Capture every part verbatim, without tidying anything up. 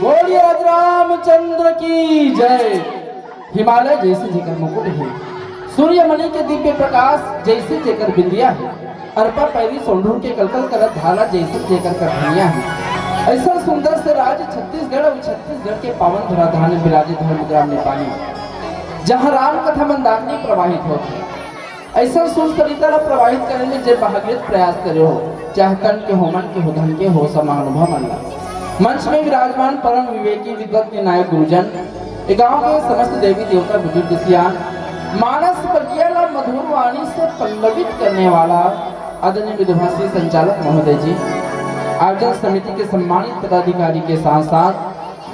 बोलिए राज रामचंद्र की जय। हिमालय जइसे जेकर मुकुट हे, सूर्यमणि के दिव्य प्रकाश जइसे जेकर बिंदिया हे, अरपा पैरी सोंढूर के कलकल करत धारा जइसे जेकर करधनिया हे। अइसन सुंदर से राज्य छत्तीसगढ़ अउ छत्तीसगढ़ के पावन धराधान में बिराजे धर्म ग्राम नेपाली, जहाँ राम कथा मंदाकिनी प्रवाहित होत हे। अइसन सुर सरिता ला प्रवाहित करे में जे भागीरथ प्रयास करे हो, चाहे तन के हो, मन के हो, धन के हो, सब महानुभाव मन ला। मंच में विराजमान परम विवेकी विद्वत के नायक गुरुजन, ए गांव के समस्त देवी देवता बुजुर्ग सियान, मानस बगिया ला मधुर वाणी से पल्लवित करने वाला आदरणीय विद्वान श्री संचालक महोदय जी, आयोजन समिति के सम्मानित पदाधिकारी के साथ साथ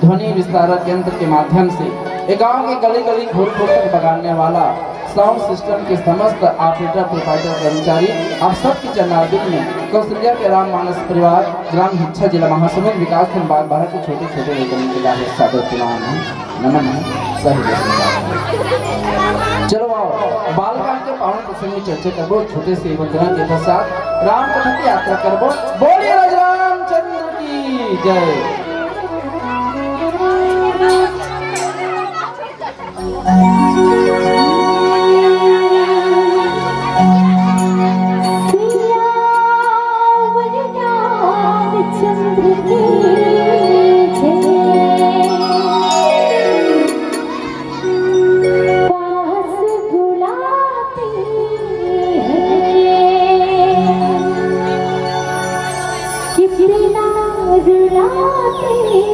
ध्वनि विस्तारक यंत्र के माध्यम से ए गांव के गली गली घोर घोर तक बगाड़ने वाला साउंड सिस्टम के समस्त ऑपरेटर, प्रोपराइटर, कर्मचारी, आप सबके चरणारविंद में कौशल्या के राम मानस परिवार, ग्राम भिच्छा, जिला महासमुंद, विकास खंड बागबाहरा के छोटे छोटे लइकन के लिए सादर प्रणाम है, नमन है, सही है। चलो आओ, बालकांड के पावन प्रसंग में चर्चा करबो, छोटे से वंदना के पश्चात राम कथा की यात्रा करबो। बोलिए राज रामचंद्र की जय। सियावर रामचंद्र की जय। पास बुलाते हैं, कितना रुलाते हैं।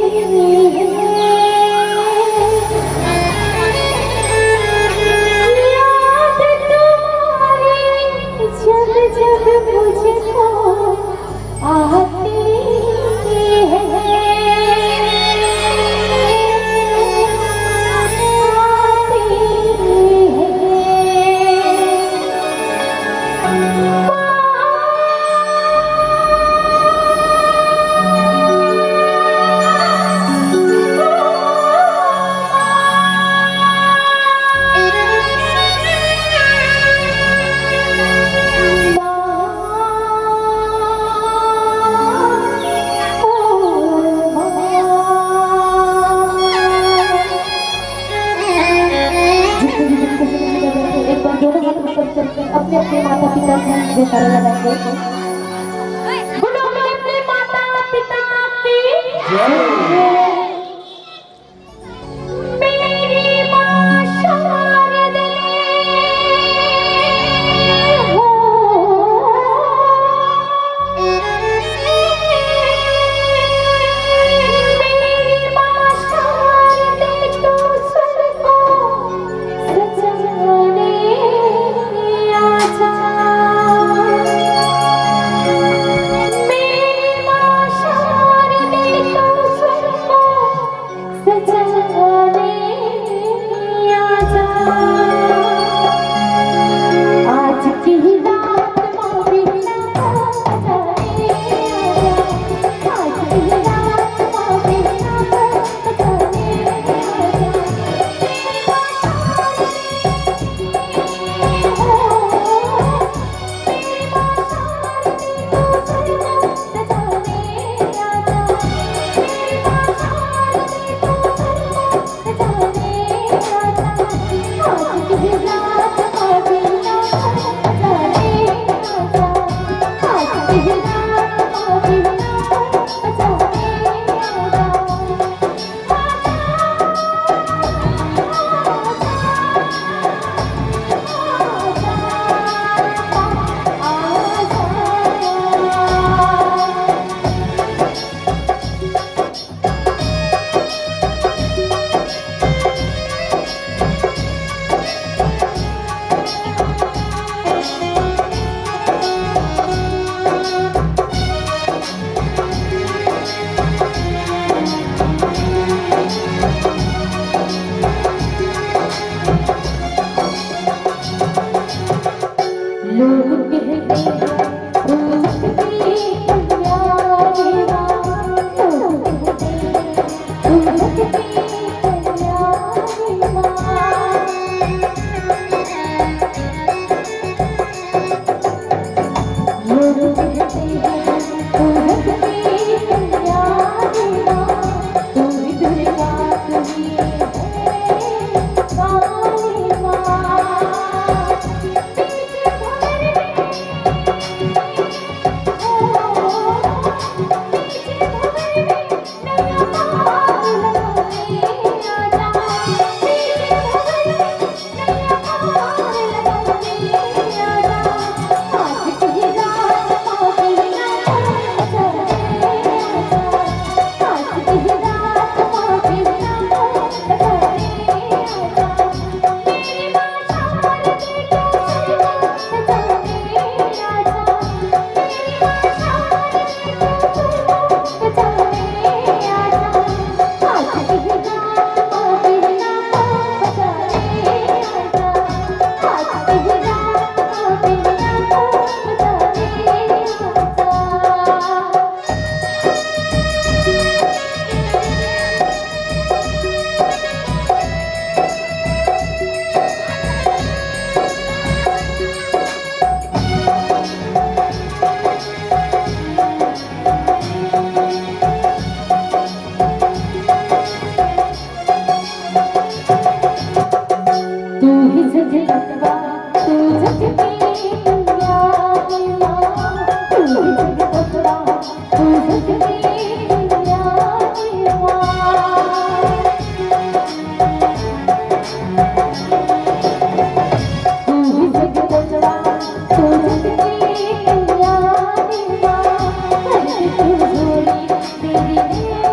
एक बार दोनों हाथ ऊपर करके अपने अपने माता पिता की जयकारा लगाएंगे। बोलो, बोलो, अपने माता पिता की। मेरी माँ शारदे हो, मेरी माँ शारदे, तू स्वर को सजाने आजा। मेरी माँ शारदे, तू स्वर को सजाने आजा। आज की रात माँ बिना सजाने आजा। आज की रात माँ बिना सजाने आजा। लोग कहते हैं, "दूध की कन्या रे माँ।" लोग कहते हैं, "दूध की कन्या रे माँ।" लोग कहते हैं, "दूध की कन्या रे माँ।" तू ही दुर्गा, तू ही है काली माँ। तू ही जगदम्बा, तू जग की मैया रे माँ। तू ही जगदम्बा, तू जग की मैया रे माँ। तू ही जगदम्बा, तू जग की मैया रे माँ। करके तू झोली मेरी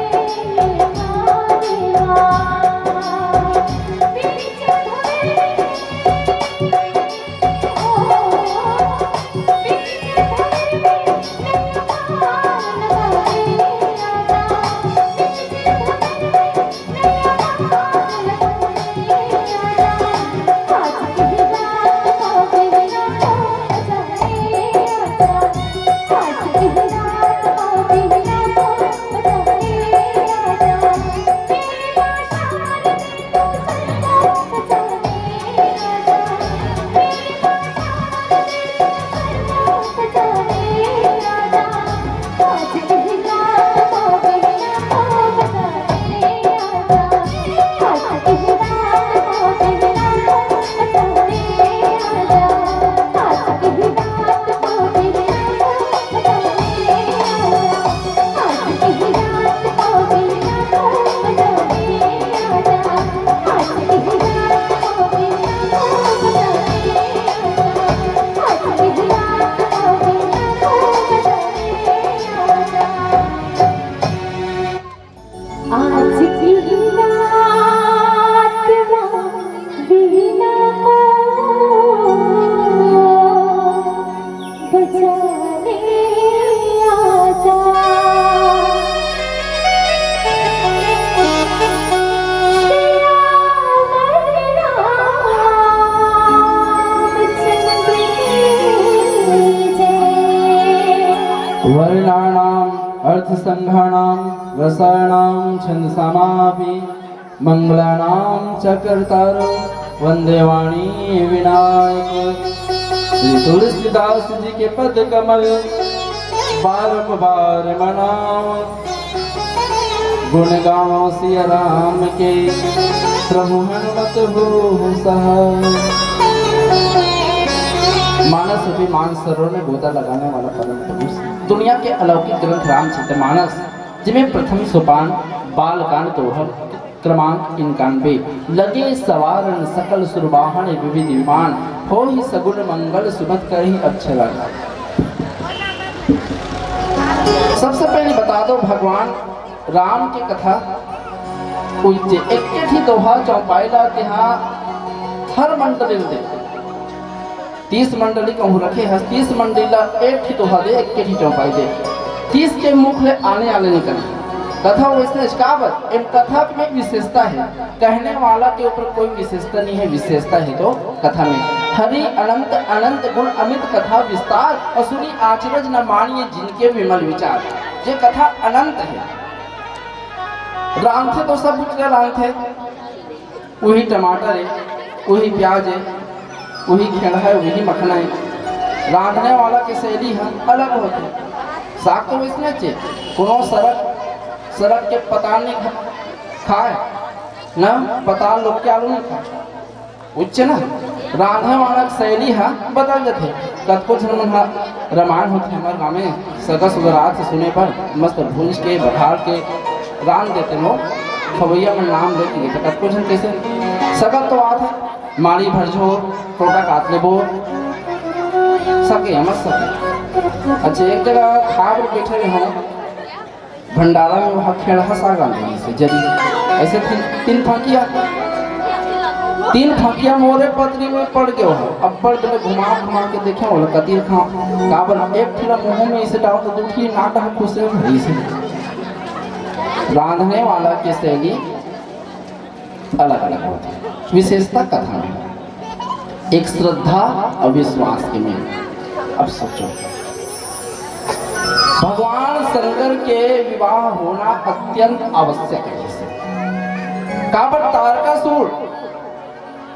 वर्णानाम् अर्थसंघानां रसानां छंदसामापि मंगलानां च कर्तारो वंदे वाणी विनायक। श्री तुलसीदास जी के पद कमल बारंबार मनाओ, गुण गाओ सिया राम के, प्रभु हनुमत हो सहाय। मानस रूपी मानस सरोवर में गोता लगाने वाला परम पुरुष, दुनिया के अलौकिक ग्रंथ रामचरित मानस, जिमें प्रथम सोपान बालकांड दोहर क्रमांक इक्यानवे, लगे सवारन सकल सुरवाहन विविध विमान, होहि सगुन मंगल सुमत करहि अक्षर। सबसे पहले बता दो, भगवान राम के कथा उइचे एक के ठी दोहा चौपाई ला तेहा हर मंडली दे। तीस मंडली कहूँ रखे हस, तीस मंडली ला एक ठी दोहा दे, एक ठी चौपाई दे। तीस के मुख ले आने आने निकल। कथा वैसे काबर, एम कथा में विशेषता है, कहने वाला के ऊपर कोई विशेषता नहीं है, विशेषता है तो कथा में। हरि अनंत अनंत गुण अमित कथा विस्तार, असुरी आचरज न मानिए जिनके विमल विचार। ये कथा अनंत है। रांधथे तो सब कुछ रांधथे, वही टमाटर है, वही प्याज है, वही खेड़ा है, वही मखना है। रांधने वाला के शैली है अलग होथे। साग तो वैसने चे, कोनो सरक सरक के पताल नहीं खा, खाए ना, पताल लोग के आलू नहीं खाए। उच्च ना, रांधे वाला के शैली हा बदल जथे। कतको झन मन हा रामायण होथे हमर गाँव में, सगा सुधरात से सुने पर मस्त भूंज के, बघार के रांध देते हो, खवैया मन नाम लेके। तो कतको झन कैसे सगा तो आत है, माड़ी भरझो, टोटा काट लेबो, सके, मस्त सके। अच्छा, एक जगह खाए बर बैठे रहे हो, भंडारा में वहाँ खेड़हा साग आने से जरी, ऐसे तीन, तीन फकिया, तीन फकिया मोरे पतरी में पड़ गयो हो। अब्बड़ बेले घुमा घुमा के देखे, बोले, "कती खाओ?" का बोला, "एक ठिला मुंह में इसे डाल तो दू ठी नाक ढाक खुश हो गई से।" रांधने वाला के शैली अलग-अलग होथे। विशेषता कथा में एक श्रद्धा अउ विश्वास के मेल। अब सोचो, भगवान शंकर के विवाह होना अत्यंत आवश्यक हे। काबर तारकासुर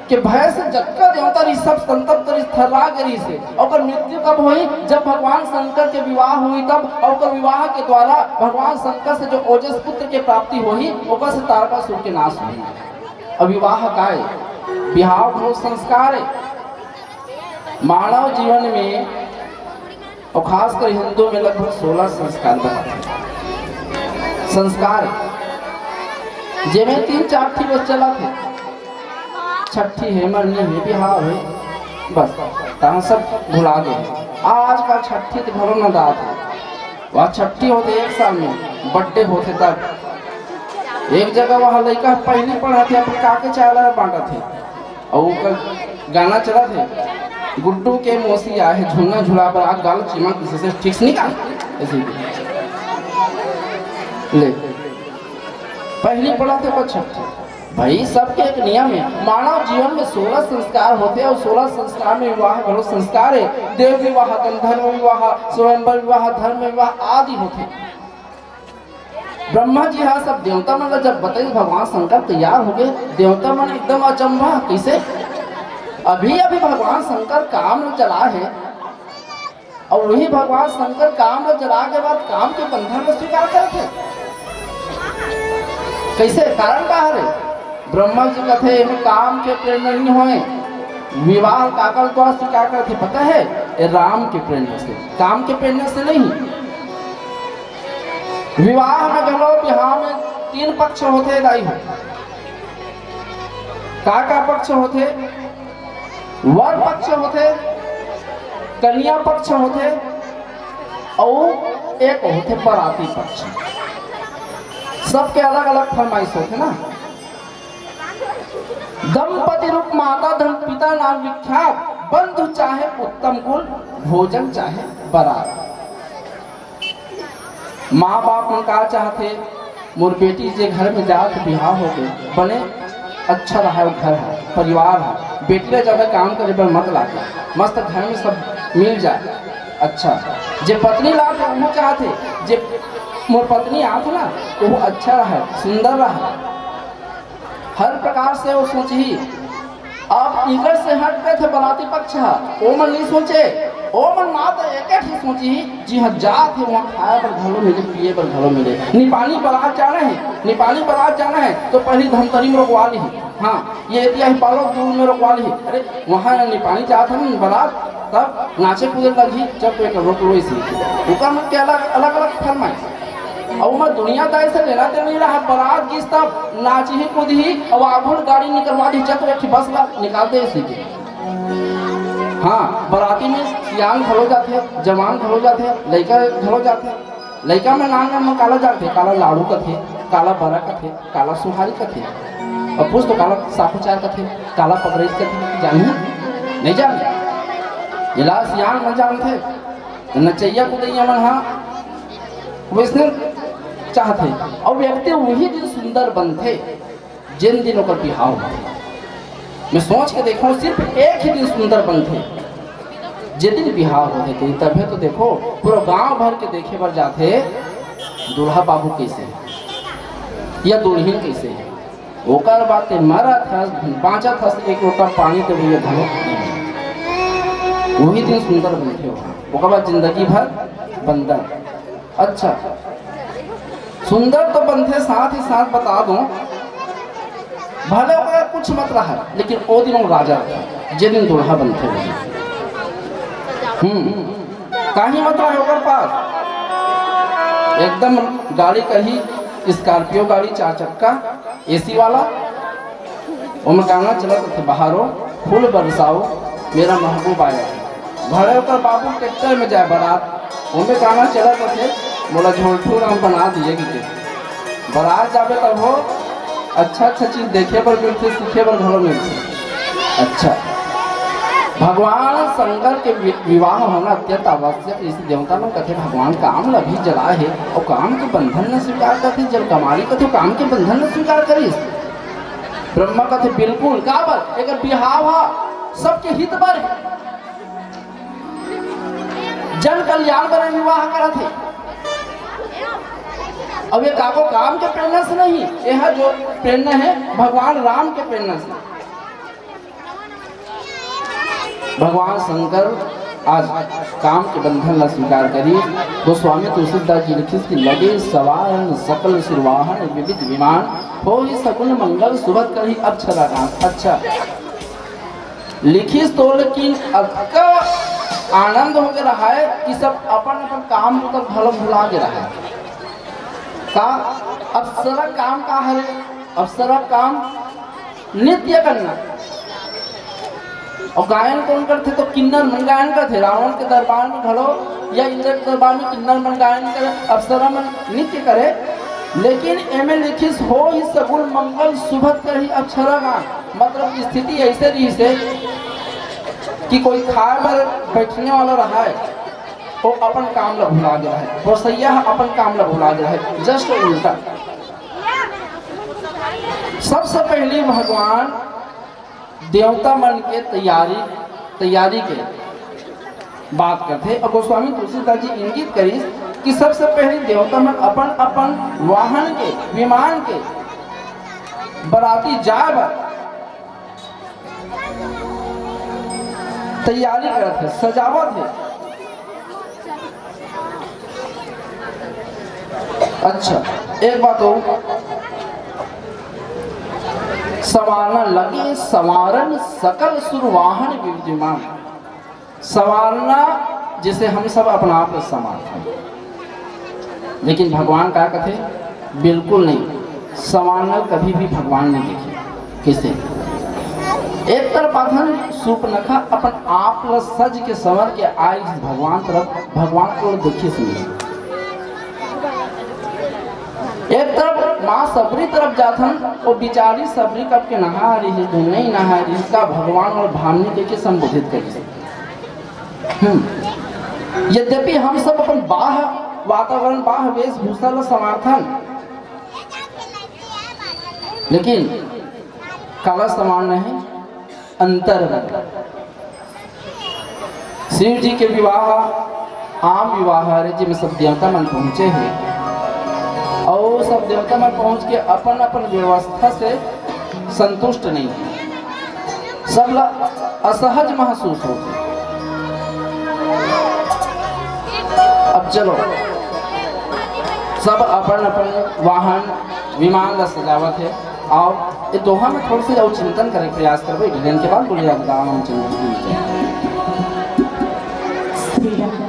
के भय से जतका देवता रहिस, सब संतप्त रहिस, थर्रा गे रहिस हे। ओकर मृत्यु कब होही? जब भगवान शंकर के विवाह होही तब। अउ ओकर विवाह के द्वारा भगवान शंकर से जो ओजस पुत्र के प्राप्ति होही, ओकर से तारकासुर के नाश होही। अब विवाह का हे? बिहाव घलो संस्कार हे। मानव जीवन में, अउ खासकर हिंदू में लगभग सोलह संस्कार बताथे। संस्कार हे, जेमे तीन चार ठी बस चलत हे। छट्ठी हे, मरनी हे, बिहाव हे, बस, तहाँ सब भुला गे। आजकल छट्ठी तो घलो न दात हे। वह छट्ठी होथे एक साल में, birthday होथे तब। एक जगह वह लइका पहिली पढ़त हे, अपन काके चाय ला बांटत हे, अउ ओकर गाना चलत हे, "गुड्डू के मौसी आए हे, झुलना झुला बर आ, गाल चिमक से, से ठीक से निकाल।" ऐसे ही। ले, पहिली पढ़त हे, पर छट्ठी। भाई, सबके एक नियम हे। मानव जीवन में सोलह संस्कार होथे अउ सोलह संस्कार में विवाह घलो संस्कार हे। देव विवाह, गंधर्व विवाह, स्वयंवर विवाह, धर्म विवाह आदि होथे। ब्रह्मा जी हा सब देवता मन ला जब बताइस, भगवान शंकर तैयार हो गे। देवता मन एकदम अचंभा, कइसे? अभी अभी भगवान शंकर काम ल चला हे, अउ वही भगवान शंकर काम ल चला के बाद काम के बंधन ल स्वीकार करथे। कइसे? कारण का हरे? ब्रह्मा जी कथे, "एमे काम के प्रेरणा नहीं होय, विवाह काकर द्वारा स्वीकार करथे, पता हे? ए राम के प्रेरणा से, काम के प्रेरणा से नहीं।" विवाह में घलो, बिहाव में तीन पक्ष होथे दाई हो। का का पक्ष होथे? वर पक्ष होथे, कन्या पक्ष होथे, अउ एक होथे बराती पक्ष। सबके अलग-अलग फरमाइश होथे ना। दंपति रूप माता धन पिता नाम विख्यात, बंधु चाहे उत्तम कुल, भोजन चाहे बरात। माँ बाप मन का चाहथे, मोर बेटी जे घर में जात बिहाव हो गए, बने अच्छा रहा, घर है, परिवार है, बेटी ला ज्यादा काम करे बर मत लागे, मस्त घर में सब मिल जाए। अच्छा, जे पत्नी ला के वो चाहत हे, जे मोर पत्नी आत ना, वो अच्छा रहे, सुंदर रहे, हर प्रकार से वो सोचही। अब इकर से हट के थे बराती पक्ष ह, ओमन नहीं सोचे, ओमन मात्र एक ही सोचही, जी हाँ, जात हे वहाँ खाए बर घलो मिले, पिए बर घलो मिले। नेपाली बरात जाना है, नेपाली बरात जाना है तो पहली धमतरी में रोकवा ली। हाँ, ये एतिया ही पालो दूर में रोकवा ली। अरे, वहाँ नेपाली जात हन बरात, तब नाचे कूदे लगही, जब तो एक रोक लो इसी। ओकर मन के अलग, अलग-अलग फरमाइश। अउ ओमा दुनियादारी से लेना देना नहीं रहा, बरात गिस तब नाचही कूदही, अउ आघू गाड़ी निकलवा दी, जब तो एक ठे बस ला निकाल दे इसी के। हाँ, बराती में सियान घलो जाथे, जवान घलो जाथे, लइका घलो जाथे। लइका मन नान नान मन काला जानथे, काला लाड़ू कथे, काला बरा कथे, काला सुहारी कथे। अउ पूछ तो काला साखू चार कथे, काला पगरैत कथे, जानही? नहीं जानही। जेला सियान मन जानथे, तो नचैया कुदैया मन हा वैसने चाहथे। अउ व्यक्ति वही दिन सुंदर बनथे, जेन दिन ओकर बिहाव होथे। मैं सोच के देखो, सिर्फ एक ही दिन सुंदर बनथे, जे दिन बिहाव होथे। तो तभे तो देखो, पूरा गांव भर के देखे बर जाथे, दूल्हा बाबू कैसे हे या दुल्हन कैसे हे। ओकर बाद ते मरत हस, बाँचत हस, एक लोटा पानी तो भैया घलो नहीं। वही दिन सुंदर बनथे ओकर। ओकर बाद जिंदगी भर बंदर। अच्छा, सुंदर तो बनथे, साथ ही साथ बता दो, भले ओकरा कुछ मत रहा, लेकिन ओ दिन वो राजा रहे, जे दिन दूल्हा बनथे वो दिन। हम्म, काही मत रहे ओकर पास, एकदम गाड़ी कही स्कॉर्पियो गाड़ी चार चक्का एसी वाला, ओमे गाना चलत रथे, "बहारो फूल बरसाओ, मेरा महबूब आया।" भले ओकर बाबू ट्रैक्टर में जाए बरात, ओमे गाना चलत रथे, "मोला झोलठू राम बना दिए" कहिके। बरात जाबे तब हो, अच्छा अच्छा चीज देखे बर मिलथे, सीखे बर घलो मिलथे। अच्छा, भगवान शंकर के वि-, विवाह होना अत्यंत आवश्यक, इसे देवता मन कथे, "भगवान काम ल भी जलाए हे, अउ काम के बंधन न स्वीकार करथे, जल कमारी कथे, काम के बंधन न स्वीकार करिस।" ब्रह्मा कथे, "बिल्कुल, काबर? एकर बिहाव ह सबके हित बर हे, जन कल्याण बर विवाह करत हे। अब ये काको काम के प्रेरणा से नहीं, ये ह जो प्रेरणा है भगवान राम के प्रेरणा से।" भगवान शंकर आज काम के बंधन ला स्वीकार करी। गोस्वामी तुलसीदास जी लिखिस कि "लगे सवारन सकल सुरवाहन विविध विमान, होहि सगुन मंगल सुभग करही अक्षरा गान।" अच्छा, लिखिस तो, लेकिन अतका आनंद होके रहा है कि सब अपन अपन काम को तो भलो भुला के रहा है। का अप्सरा काम का हरे? अप्सरा काम नृत्य करना। अउ गायन कोन करथे? तो किन्नर मन गायन करथे। रावण के दरबार में घलो या इंद्र के दरबार में किन्नर मन गायन करे, अप्सरा मन नृत्य करे। लेकिन एमे लिखिस, "होहि सगुन मंगल सुभग करही अक्षरा गान।" मतलब स्थिति ऐसे रहिसे कि कोई खाए बर बैठने वाला रहा है, वो अपन काम ला भुला गया है, बसैया ह अपन काम ला भुला गया है। Just उल्टा। सबसे पहली भगवान देवता मन के तैयारी, तैयारी के बात करथे। अउ गोस्वामी तुलसीदास जी इंगित करिस कि सबसे पहली देवता मन अपन अपन वाहन के, विमान के बराती जाए बर तैयारी करत हे, सजावत हे। अच्छा, एक बात और, संवारना लगे संवारन सकल सुरवाहन विविध विमान। संवारना, जैसे हम सब अपना आप को संवारते हैं, लेकिन भगवान का कथे, बिल्कुल नहीं। संवारना कभी भी भगवान नहीं देखे। किसे? एक तरफ आथन सूपनखा अपन आप ल सज के संवर के आइस भगवान तरफ, भगवान को देखिस नहीं। एक तरफ माँ सबरी तरफ जाथन, वो बिचारी सबरी कब के नहा रही है, नहीं नहा रही, का भगवान और भामनी के, के संबोधित करिस। हम्म। यद्यपि हम सब अपन बाह वातावरण, बाह वेशभूषा ल संवारथन, लेकिन काला संवारना हे? अंतर में। शिव जी के विवाह आम विवाह हरे, जेमे सब देवता मन पहुंचे हे, अउ सब देवता मन पहुंच के अपन अपन व्यवस्था से संतुष्ट नहीं हे। सब ला असहज महसूस होथे। अब चलो, सब अपन अपन वाहन विमान ला सजावत हे। अउ ये दोहा में थोड़ा सा अउ चिंतन करे के प्रयास करबे, एक दिन के बाद बोले, अब गाँव हम चिंतन की। श्री राम।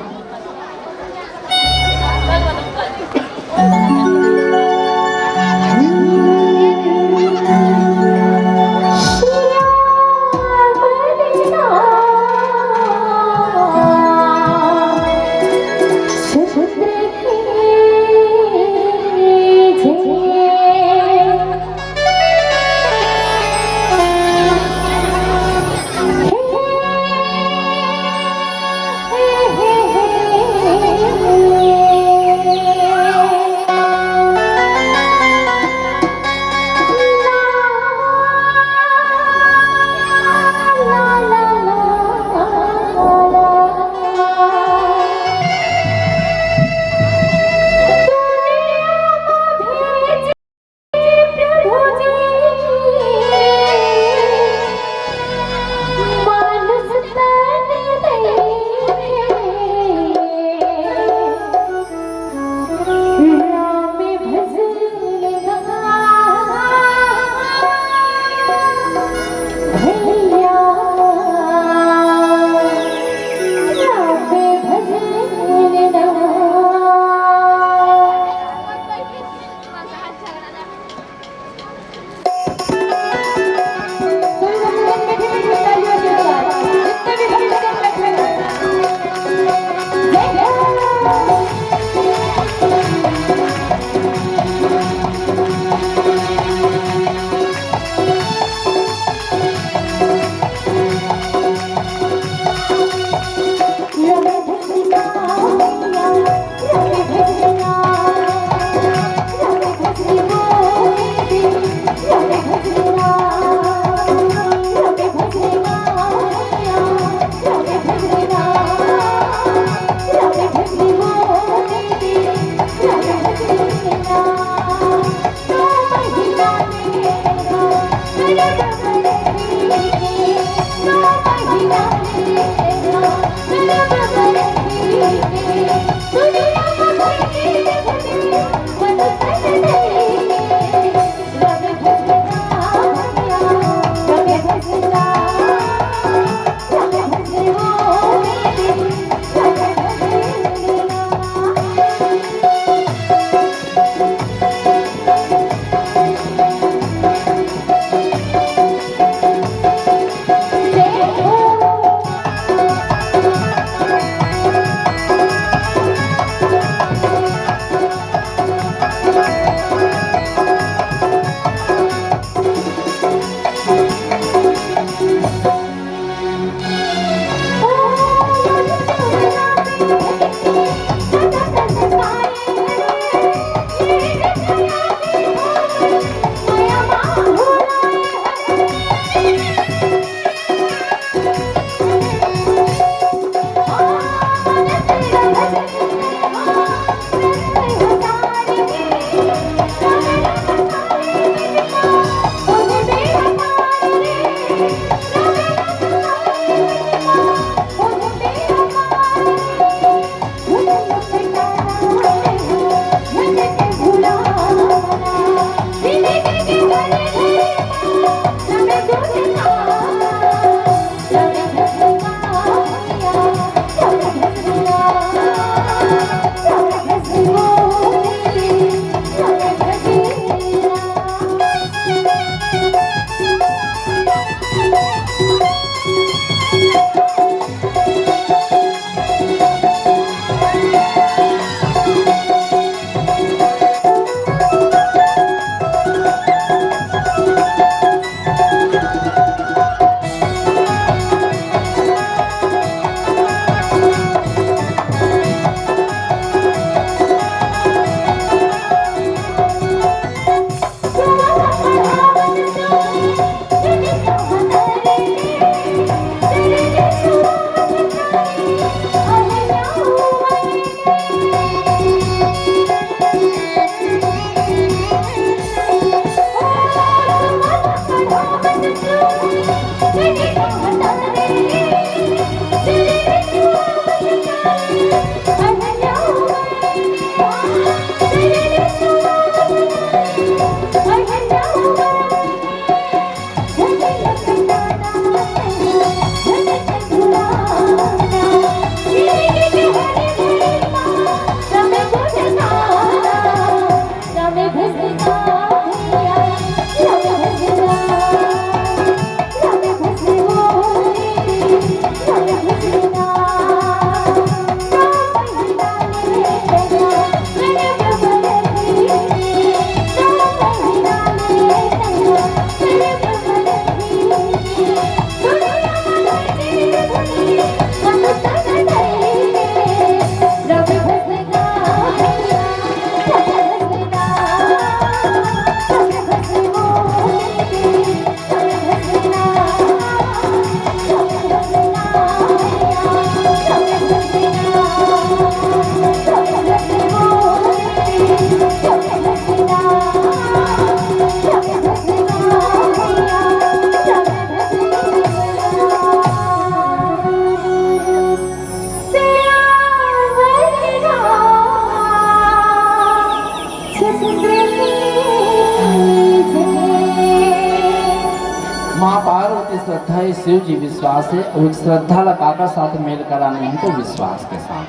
विश्वास हे, अउ एक श्रद्धा ला काकर साथ मेल कराना हे, तो विश्वास के साथ।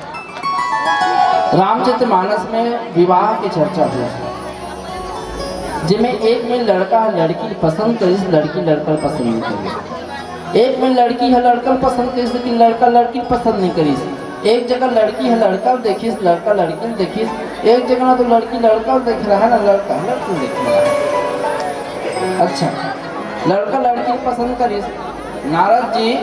रामचरित मानस में विवाह के चर्चा होय, जेमे एक में लड़का ह लड़की पसंद करिस, लड़की लड़का पसंद नहीं करिस। एक में लड़की ह लड़का पसंद करिस, लेकिन लड़का लड़की पसंद नहीं करिस। एक जगह लड़की ह लड़का देखिस, लड़का लड़की देखिस। एक जगह ना तो लड़की लड़का देख रहा है, ना लड़का लड़की देख रहा है। अच्छा, लड़का लड़की पसंद करिस, नारद जी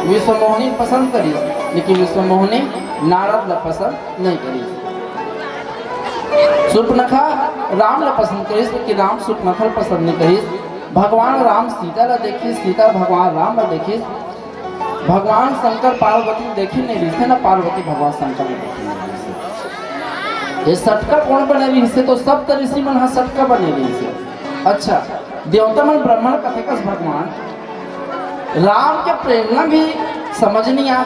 विश्वमोहिनी पसंद करिस, लेकिन विश्वमोहिनी नारद ला पसंद नहीं करिस। सूर्पनखा राम ला पसंद करिस, लेकिन राम सूर्पनखा ला पसंद नहीं करिस। भगवान राम सीता ला देखिस, सीता भगवान राम ला देखिस। भगवान शंकर पार्वती ला देखे नहीं रहिस हे, ना पार्वती भगवान शंकर ला देखे नहीं रहिस हे। ये सटका कोन बने रहिस हे, तो सप्त ऋषि मन ह सटका बने रहिस हे। अच्छा, देवता मन ब्रह्मा ला कथे कस भगवान राम के प्रेरणा भी समझ नहीं आय।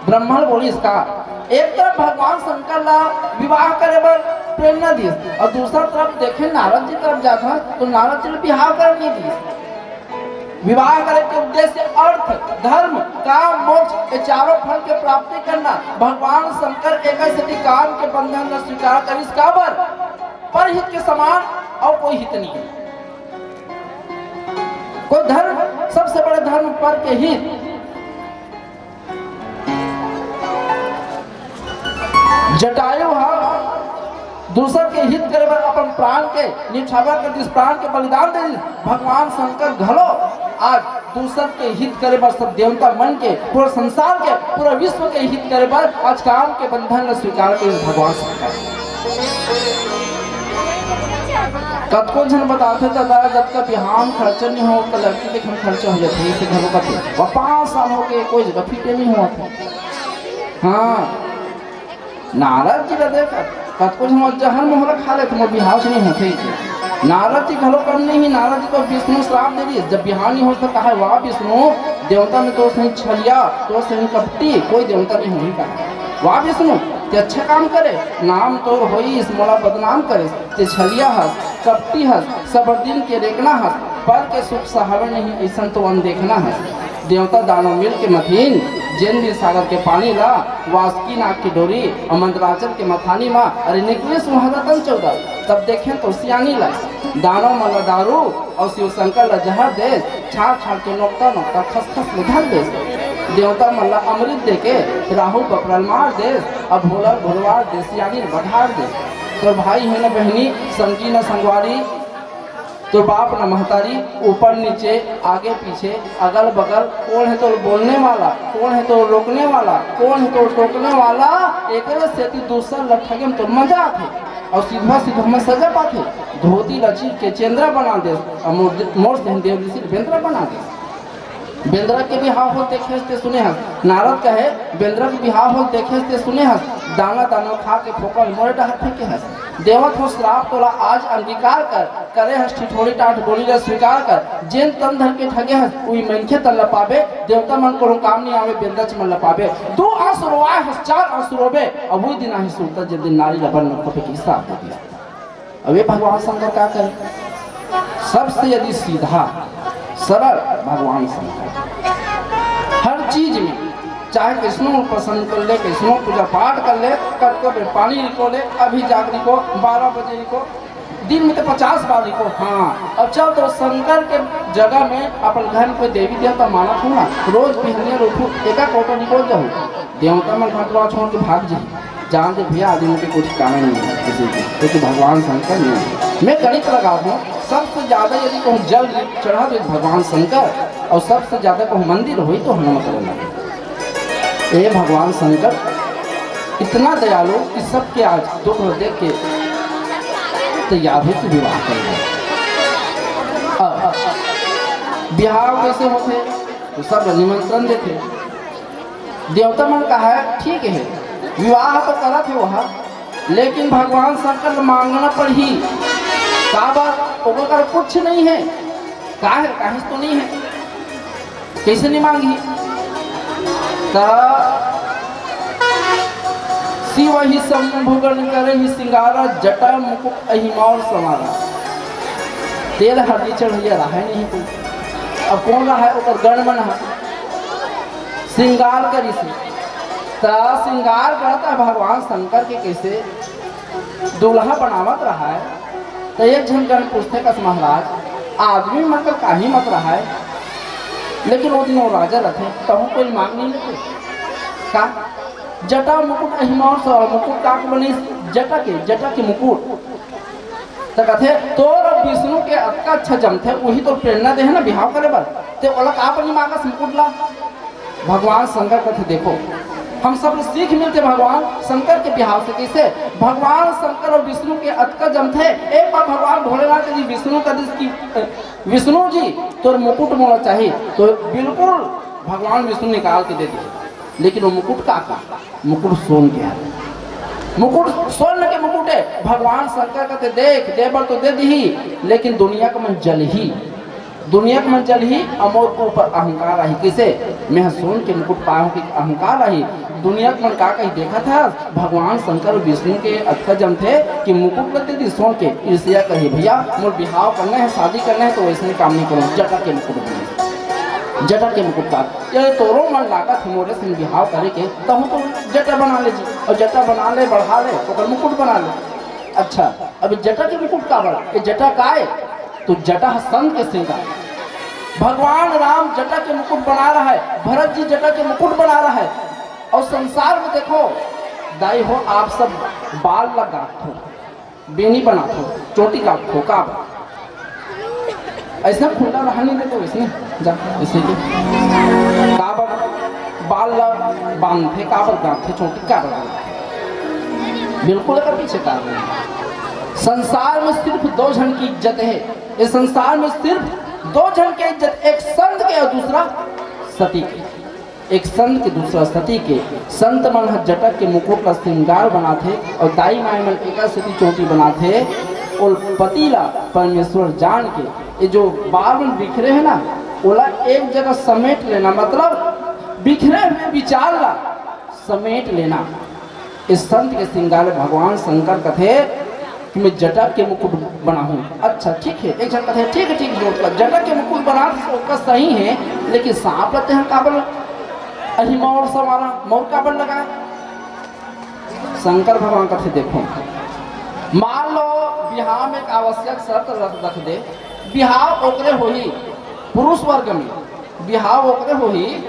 ब्रह्मा बोलिस का, एक तरफ भगवान शंकर ला विवाह करे बर प्रेरणा दिस, अउ दूसरा तरफ देखे नारद जी तरफ जात हस, तो नारद जी ला बिहाव करे नहीं दिस। विवाह करे के उद्देश्य अर्थ, धर्म, काम, मोक्ष, ये चारों फल के प्राप्ति करना। भगवान शंकर एक सेती काम के बंधन ला स्वीकार करिस, काबर? परहित के समान अउ कोई हित नहीं हे। कोई धर्म, सबसे बड़े धर्म पर के हित। जटायु ह दूसर के हित करे बर अपन प्राण के निछावर कर दिस, प्राण के बलिदान दे दिस। भगवान शंकर घलो आज दूसर के हित करे बर, सब देवता मन के, पूरा संसार के, पूरा विश्व के हित करे बर आज काम के बंधन ला स्वीकार करिस भगवान शंकर। कतको झन बताथे, "दादा, जतका बिहाव म खर्चा नहीं हो, ओतका लड़की देखे म खर्चा हो जाथे," इसे घलो कथे। वो पाँच साल हो गए, कोई जगह फिटे नहीं हुआ था। हाँ, नारद जी ला देख, कतको झन जहर मोहरा खा लेथे, मोर बिहाव से नहीं होथे। नारद जी घलो कम नहीं, नारद जी तो विष्णु श्राप दे दिस, जब बिहाव नहीं होथे, कहा, "वाह विष्णु, देवता में तो सही छलिया, तो सही कपटी, कोई देवता नहीं होही," कहा। "वाह विष्णु, ते अच्छा काम करे, नाम तोर होइस, मोला बदनाम करे।" ते छलिया हस, कपटी हस, सबर दिन के रेकना हस, पल के सुख सहावे नहीं, अइसन तो अनदेखना हस। देवता दानव मिल के मथिन, जेन भी सागर के पानी ला, वासुकी नाग के डोरी अउ मंदराचल के मथानी मा, अरे निकलिस उहाँ रतन चौदस। तब देखें तो सियानी ला, दानव मन ला दारू अउ शिव शंकर ला जहर देस, छाड़ छाड़ के नोकता नोकता खसखस में धर देस। देवता मन ला अमृत देके राहु बपरल मार देस, अब भोला भुलवार देस, सियानी ला बघार देस। तोर भाई हे न बहिनी, संगी न संगवारी, तोर बाप न महतारी, ऊपर नीचे, आगे पीछे, अगल बगल, कोन हे तोर बोलने वाला, कोन हे तोर रोकने वाला, कोन हे तोर टोकने वाला, एकरे सेती दूसर ल ठगे म तोर मजा आथे। अउ सिधवा सिधवा म सजा पाथे। धोती ल चीर के चेंद्रा बना देस, अउ मोर, मोर सेन देव ऋषि ल बेंदरा बना देस। बेंदरा के बिहाव होत देखे हस ते सुने हस। नारद कहे, "बेंदरा के बिहाव होत देखे हस ते सुने हस। दाना दाना खा के फोकट मोरे डहर फेंके हस। देवत हों श्राप तोला आज अंगीकार कर, करे हस ठिठोरी टाठ बोली ला स्वीकार कर। जेन तन धर के ठगे हस, उही मनखे तन ला पाबे। देवता मन कोनो काम नहीं आवे, बेंदच मन ला पाबे।" दू आंसू रोवाए हस, चार आंसू रोबे, अब उही दिन आही सुरता, जेन दिन नारी ला बन में खोपे के हिसाब दे दिया। अब ये भगवान शंकर का करे? सबसे यदि सीधा, सरल भगवान शंकर। हर चीज में, चाहे कइसनो पसंद कर ले, कइसनो पूजा पाठ कर ले, कतको बेर पानी रिको ले, अभी जाग रिको, बारह बजे रिको, दिन में तो पचास बार रिको, हाँ। अब चल तो शंकर के जगह में अपन घर में कोई देवी देवता मानत हो ना, रोज बिहनिया उठू, एका कोटा निकल जाहू, देवता मन घटवा छोड़ के भाग जाही। जानते भैया, आदमी के कुछ कारण नहीं है किसी के, क्योंकि भगवान शंकर नहीं है। मैं गणित लगात हों, सबसे ज्यादा यदि कहूँ जल चढ़ा तो भगवान शंकर, अउ सबसे ज्यादा कहूँ मंदिर होही तो हनुमत रहना। ए भगवान शंकर इतना दयालु कि सबके आज दुख देख के तैयार होके विवाह कर ले। अब बिहाव कइसे होथे? तो सब निमंत्रण देथे। देवता मन कहा, "ठीक हे, विवाह तो करत हे वह, लेकिन भगवान शंकर ल मांगना पड़ही।" काबर? ओकर कर कुछ नहीं हे। का हे? काहेच तो नहीं हे, कइसे नहीं मांगही? त शिव ही शंभु गण करहि सिंगारा, जटा मुकुट अहि मौर संवारा। तेल हरदी चढ़इया रहय नहीं कोई। अब कोन रहय? ओकर गण मन ह। श्रृंगार करिस। त श्रृंगार करत भगवान शंकर के कइसे दूल्हा बनावत रहय, त एक झन गण पूछथे कस महाराज, आदमी मन कर काही मत रहय, लेकिन ओ दिन ओ राजा रथे, तहूँ कोई मांग नहीं लेते का? जटा मुकुट अहिमौर सवार, मुकुट का बनिस? जटा के, जटा के मुकुट। त कथे, तोर विष्णु के अतका अच्छा जमथे, उही तो प्रेरणा दे हे ना बिहाव करे बर, ते ओला का बनी मांगस मुकुट ला? भगवान शंकर कथे, देखो, हम सब ल सीख मिलथे भगवान शंकर के बिहाव से। कइसे? भगवान शंकर अउ विष्णु के अतका जमथे। एक बार भगवान भोलेनाथ जी विष्णु कदिस कि, "अ, विष्णु जी, तोर मुकुट मोला चाही।" तो बिल्कुल भगवान विष्णु निकाल के दे दिस। लेकिन वो मुकुट का, का? मुकुट सोन के हे। मुकुट सोन के मुकुट हे। भगवान शंकर कथे, देख, दे बर तो दे दिही, लेकिन दुनिया के मन जलही। दुनिया के मन जलही, अउ मोर ऊपर अहंकार आही। कइसे? मैं सोन के मुकुट पाए हूँ कि अहंकार आही। दुनिया के मन का कही, देखत हस, भगवान शंकर विष्णु के अतका जमथे कि मुकुट ल दे दिस सोन के। ईर्ष्या करही, भैया, मोर बिहाव करना हे, शादी करना हे, तो वइसने काम नहीं करो, जटा के मुकुट बने। जटा के मुकुट का, ये तोरो मन लागत हे मोरे संग बिहाव करे के, तहूँ तो जटा बना ले जी, अउ जटा बना ले, बढ़ा ले, ओकर मुकुट बना ले। अच्छा, अब जटा के मुकुट का बड़ा, ये जटा काय? तो जटा ह संत के श्रृंगार। भगवान राम जटा के मुकुट बना रहय, भरत जी जटा के मुकुट बना रहय। अउ संसार में देखो, दाई हो, आप सब बाल ला गांथो, बेनी बनाथो, चोटी गांथो, का बर? अइसने खुंडा रहन नहीं देते, वइसने जा, अइसे के। का बर बाल ला बांधथे, का बर गांथथे, चोटी का बर? बिल्कुल एकर पीछे कारण हे। संसार में सिर्फ दो झन के इज्जत हे। ये संसार में सिर्फ दो झन के इज्जत, एक संत के अउ दूसरा सती के। एक संत के, दूसरा सती के। संत मन ह जटा के मुकुट ला श्रृंगार बनाथे अउ दाई माई मन एकर सेती चोटी बनाथे। ओल पति ला परमेश्वर जान के, ये जो बाल मन बिखरे हे ना, ओला एक जगह समेट लेना, मतलब बिखरे हुए विचार ला समेट लेना। इस संत के श्रृंगार में भगवान शंकर कथे कि मैं जटा के मुकुट बनाहूं। अच्छा, ठीक हे। एक झन कथे, ठीक हे, ठीक हे, जोर कर, जटा के मुकुट बना तो ओकर सही हे, लेकिन सांप ला तेहर काबर अहिमौर सवारा, मौर काबर लगाए? शंकर भगवान कथे, देखो, मान लो बिहाव में एक आवश्यक शर्त रख, रख दे, बिहाव ओकरे होही, पुरुष वर्ग में बिहाव ओकरे होही,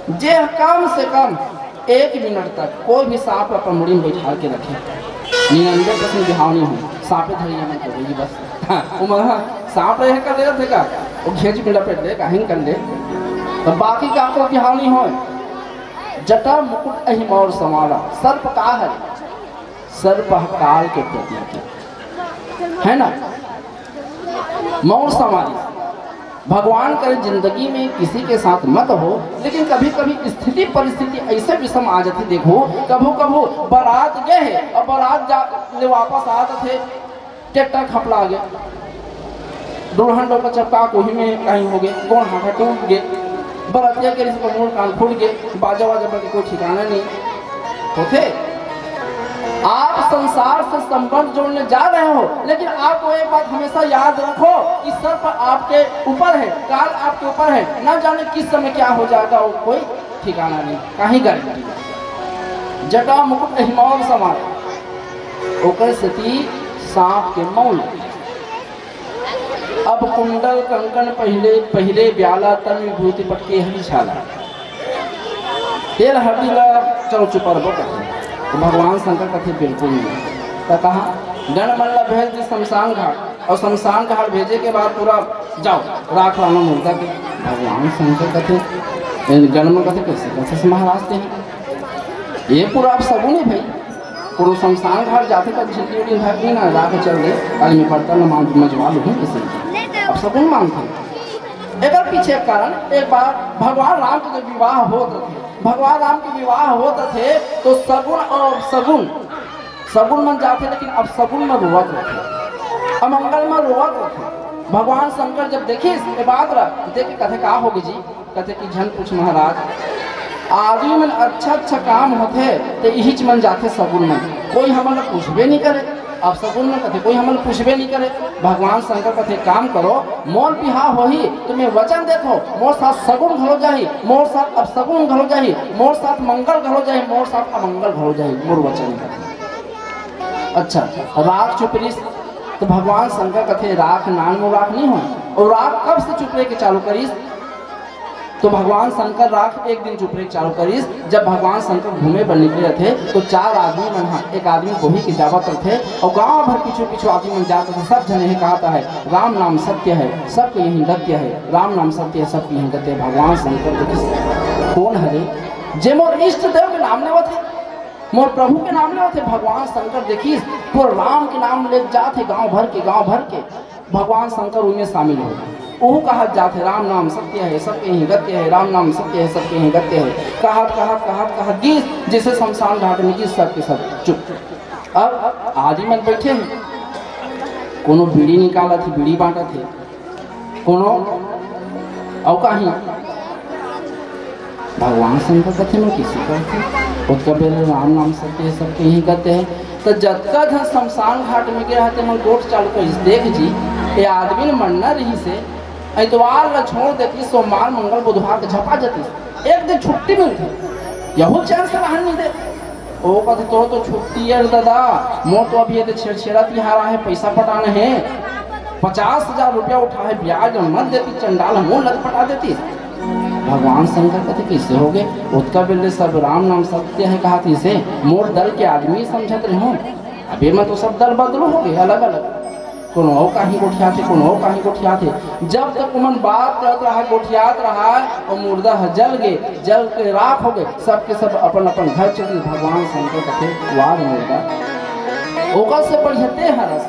जे कम से कम एक मिनट तक कोई भी सांप ला अपन मुड़ी में बैठा के रखे। निन्यानवे percent बिहाव नहीं हो, सांपे धरिया में तो होगी बस। हाँ, वो मन ह सांप रहे कर ले रथे का, वो घेंच में लपेट ले, काहिन कर ले, तो बाकी का को बिहाव नहीं होय। जटा मुकुट अहिमौर समाला, सर्प का हरे? सर्प ह काल के प्रतीक हे, है ना? मौर समाली। भगवान करे जिंदगी में किसी के साथ मत हो, लेकिन कभी-कभी स्थिति परिस्थिति ऐसे विषम आ जाती। देखो, कभू-कभू बारात गए हे अउ बारात जा ले वापस आत थे, ट्रैक्टर खपला गे, दुल्हन डोका चपका कोही में कहीं हो गे, गोड़ हाथ टूट गे, बरतिया के रिश्ते मूड़ कान फूट गे, बाजा वाजा बजे कोई ठिकाना नहीं। होथे। आप संसार से संबंध जोड़ने जा रहे हो, लेकिन आपको एक बात हमेशा याद रखो कि सर्प आपके ऊपर है, काल आपके ऊपर है, ना जाने किस समय क्या हो जाएगा, वो कोई ठिकाना नहीं, कहीं गारंटी नहीं। जटा मुकुट अहिमौर समान, ओकर सेती सांप के मौल। अब कुंडल कंकन पहिले, पहिले ब्याला, तन विभूति पटके हरि छाला। तेल हरदी ला चलो चुपरबो कथे। तो भगवान शंकर कथे, बिल्कुल नहीं। तो कहा, गण मन ला भेज दी शमशान घाट, और शमशान घाट भेजे के बाद पूरा जाओ, राख लानो मुर्दा के। भगवान शंकर कथे, ए, गण मन कथे, कैसे, कैसे महाराज ते हैं? ये पूरा आप सगुन है भाई। पूरा शमशान घाट जाथे त झिल्ली उल्ली धर के ना राख चल दे, काली में बर्तन मांज, मजवा लूँ किसी। अब सगुन मानथे। एकर पीछे कारण, एक बार भगवान राम के जब विवाह होत रथे, भगवान राम के विवाह होत रथे, तो सगुन और सगुन, सगुन मन जाथे, लेकिन अब सगुन मन रोवत रथे, अमंगल मन रोवत रथे। भगवान शंकर जब देखिस ये बात ला, देख के कथे, का होगे जी? कथे कि झन पूछ महाराज, आदमी मन अच्छा अच्छा काम होथे, ते इहिच मन जाथे सगुन मन, कोई हमन ला पूछबे नहीं करे। अपसगुन में कथे, कोई हमन पूछबे नहीं करे। भगवान शंकर कथे, काम करो, मोर बिहाव होही तो मैं वचन देत हो, मोर साथ सगुन घलो जाही, मोर साथ अपसगुन घलो जाही, मोर साथ मंगल घलो जाही, मोर साथ अमंगल घलो जाही, मोर वचन है। अच्छा, राख चुप रिस, तो भगवान शंकर कथे, राख नान मो राख नहीं हो। और राख कब से चुप रह के चालू करिस? तो भगवान शंकर राख एक दिन चुप रहे चालू करिस। जब भगवान शंकर घूमे बर निकले रथे, तो चार आदमी मन ह, एक आदमी बोही के जावत रथे, और गांव भर पीछू पीछू आदमी मन जात रथे। सब झन यही कहत है, राम नाम सत्य है, सबके यही गत्य है, राम नाम सत्य है, सबके यही गत्य है। भगवान शंकर देखिस, कौन हरे जे मोर इष्ट देव के नाम लेवत है, मोर प्रभु के नाम लेवत है? भगवान शंकर देखिस, पूरा राम के नाम ले जात है गांव भर के, गांव भर के। भगवान शंकर उनमें शामिल हो गए। ओहू कहत जात है, राम नाम सत्य है, सबके ही गत्य है, राम नाम सत्य है, सबके ही गत्य है। कहत, कहत, कहत, कहत गिस, जैसे शमशान घाट में गिस, सबके सब चुप। अब आदमी मन बैठे हैं, कोनो बीड़ी निकालत है, बीड़ी बांटत है, कोनो अउ काही। भगवान शंकर कथे, मैं किसी करथे? ओतका बेर राम नाम सत्य है, सबके ही गत्य है। तो जतका झन शमशान घाट में गे रहते, मन गोठ चालू करिस, देख जी, ये आदमी ने मरना रहिस हे, एतवार ला छोड़ देती, सोमवार, मंगल, बुधवार के झपा जतिस, एक दिन छुट्टी मिलती, यहू चैन से रहन नहीं दे। ओ कथे, तो, तो छुट्टी है दादा, मोर तो अभी ये छेरछेरा तिहार आहे, पैसा पटाना है, पचास हजार रुपया उठा है, ब्याज मत देती, चंडाल मोर लग पटा देती। भगवान शंकर कथे, कैसे हो गए? ओतका बेर ले सब राम नाम सत्य है कहा थी से, मोर दल के आदमी समझत रहे हूँ, अबे मैं तो सब दल बदलू हो गए, अलग अलग, कोनो अउ काही गोठियाथे, कोनो अउ काही गोठियाथे। जब तक उमन बात करत रहा, गोठियात रहा, और मुर्दा ह जल गे, जल के राख हो गए, सबके सब अपन अपन घर चले। भगवान शंकर कथे, वाह रे मुर्दा, ओकर से बढ़िया ते हरस।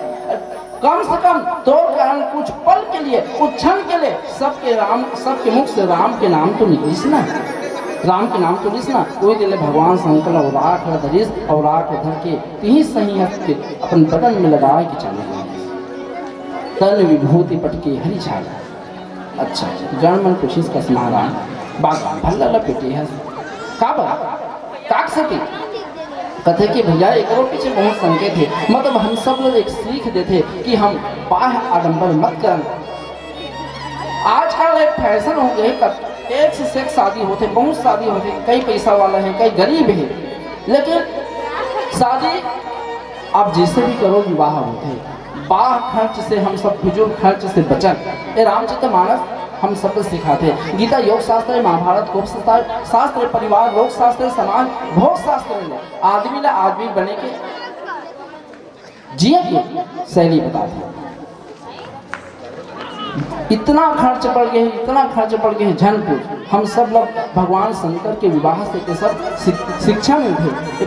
कम से कम तोर कारण कुछ पल के लिए, कुछ क्षण के लिए सबके राम, सबके मुख से राम के नाम तो निकलिस ना, राम के नाम तो निकलिस ना। कोई दिले भगवान शंकर और राख ला धरिस और राख ला धर के तिही सही हस्त के अपन बदन में लगाए के चालू करिस। तन विभूति पटके हरि छाया। अच्छा, गण मन पूछिस, कस महाराज, बाघ भल्ला लपेटे हस, काबर? काक सेती? कथे कि भैया, एकरो पीछे बहुत संकेत है। मतलब हम सब लोग एक सीख देते कि हम बाह्य आडंबर मत करन। आजकल एक फैशन हो गए, कत-, एक से एक शादी होते, बहुत शादी होते, कई पैसा वाला है, कई गरीब है, लेकिन शादी आप जैसे भी करो, विवाह होते, बाह खर्च से हम सब फिजूल खर्च से बचन। ये रामचरित मानस हम सबको सिखाते। गीता योग शास्त्र है, महाभारत कोप शास्त्र, शास्त्र परिवार, रोग शास्त्र, समाज, भोग शास्त्र में आदमी ला आदमी बने के जिए के शैली बताते। इतना खर्च बढ़ गए, इतना खर्च बढ़ गए, झन पूछ। हम सब लोग भगवान शंकर के विवाह से के सब शिक-, शिक्षा मिलते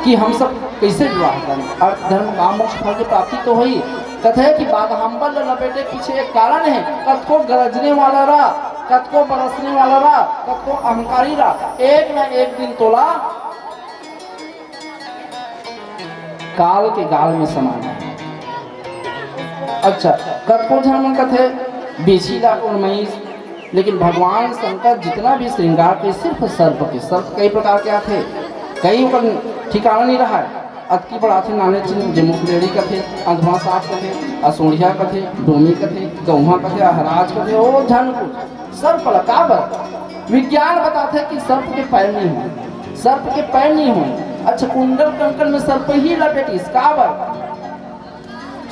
कि हम सब कैसे विवाह करें और धर्म का मोक्ष फल की प्राप्ति तो होई। कथे कि बाघ हम्बल लपेटे पीछे एक कारण है, कतको गरजने वाला रहा, कतको बरसने वाला रहा, कतको अहंकारी रहा, एक ना एक दिन तोला काल के गाल में समाना है। अच्छा, कतको झन मन कथे, बेची ला कोन मईस, लेकिन भगवान शंकर जितना भी श्रृंगार के सिर्फ सर्प के, सर्प कई प्रकार के आथे, कई ओकर ठिकाना नहीं रहा है। अतकी बड़ आथे नाने चिन्ह, जे मुखलेड़ी कथे, अधवा सांप कथे, असोढ़िया कथे, डोमी कथे, गौहा कथे, अहराज कथे, ओ झन कुछ। सर्प ला काबर? विज्ञान बताथे कि सर्प के पैर नहीं हो, सर्प के पैर नहीं हो। अच्छा, कुंडल कंकन में सर्प ही लपेटिस, काबर?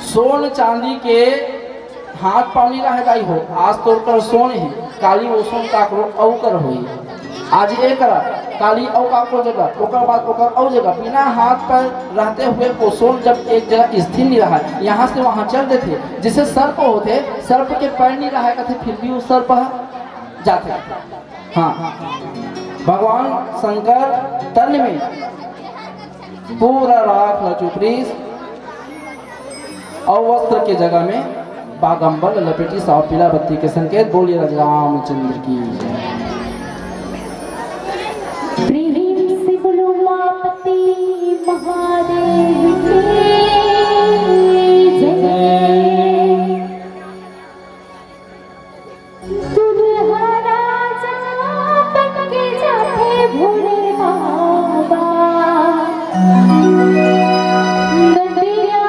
सोन चांदी के हाथ पाँव नहीं रहे दाई हो। आज तोर कर सोन है, काली वो सोन काकरो अउ कर होई। आज ए करा, काली अउ काकरो जगह, ओकर बाद ओकर अउ जगह। बिना हाथ पैर रहते हुए वो सोन जब एक जगह स्थिर नहीं रहा, यहाँ से वहाँ चल देते, जिसे सर्प होते, सर्प के पैर नहीं रहा कहते, फिर भी वो सर्प है, जाते। हाँ, भगवान शंकर तन में पूरा राख ल चुपरिस अउ वस्त्र के जगह में बागंबर ल लपेटिस अउ पीला बत्ती के संकेत। बोलिए राजा रामचंद्र की जय। प्रेम से बोलो उमापति महादेव की जय। दुल्हा राजा बन के जाथे भोले बाबा। नदिया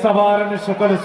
सवार ने सकल